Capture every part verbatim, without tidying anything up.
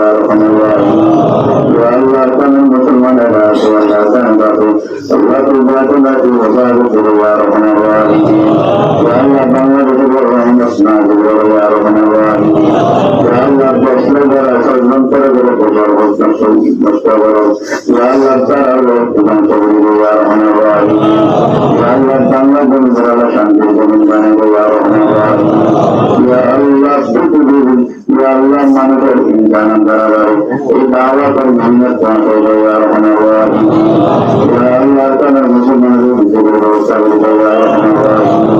يا أرحم الراحمين. يا الله، تمام مسلمان أرسل الله تعالى. الله سبحانه وتعالى وفاق كرو يا أرحم الراحمين. يا الله، بنغلاديش ور رحمت نازل كرو يا أرحم الراحمين. يا الله، بشر بر أسد من تر بر بشر بشر بر. يا الله، تر الله سبحانه وتعالى يا أرحم الراحمين. يا الله، بنغلاديش ور شانتي زمين بنائے يا أرحم الراحمين. يا الله، يا الله، مانوشور imtihan dara dara. Ei dawat ar mehnot dara dara, ya Arhamar Rahimin. Ya Allah, tara musolmanor rizkor ব্যবস্থা করে দাও, ya Arhamar Rahimin.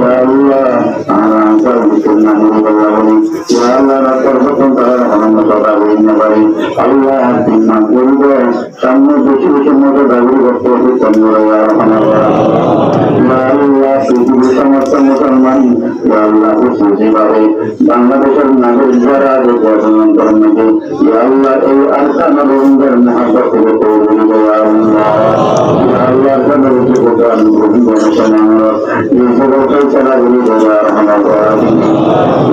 Ya Allah, amra ansar rizkor na করে দাও, ya Allah, রাস্তার প্রথম তারা হলাম কথা বলি না পারি। আল্লাহ, তিন মাস পরে সামনে বেশি বেশি মজা দাবি করতে হবে, চন্দ্র, ya Arhamar Rahimin. Ya Allah, পৃথিবীর সমস্ত মুসলমান, ya Allah, খুশি ভাবে বাংলাদেশের নাগরিক যারা আছে, দেশের অন্তরের মধ্যে, ya Allah, এই আরকান রোহিঙ্গার মহাব্বত থেকে তৈরি করে, ya Allah। Ya Allah, Arkan রোহিঙ্গা প্রতি আমি গ্রহণ করে শোনানো, এই সকল ফেসলা গুলি করে, ya Arhamar Rahimin।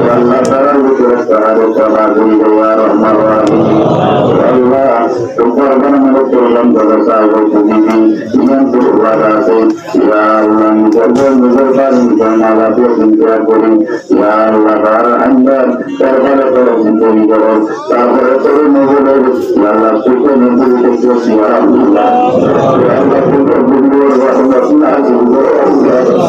Ya Allah, তারা ভিতরে তারা রক্ষা করি, ya Arhamar Rahimin। Ya Allah, তো কোরবান আমাদের প্রধান কথা চাইব, তুমি ইমান তো ওয়াদা আছে, Ya Allah, নিজের নিজের বাড়ি নিজের মালা দিয়ে চিন্তা করি। Ya Allah, তার আন্দার তার ভালো করে জিন্দগি করো। তারপরে তোর নজরে, ya Allah, সুখে নজরে দেখতেছি, ya Allah। Ya Allah, তুমি তো বুঝবো, রহমত না বুঝবো, ya Allah।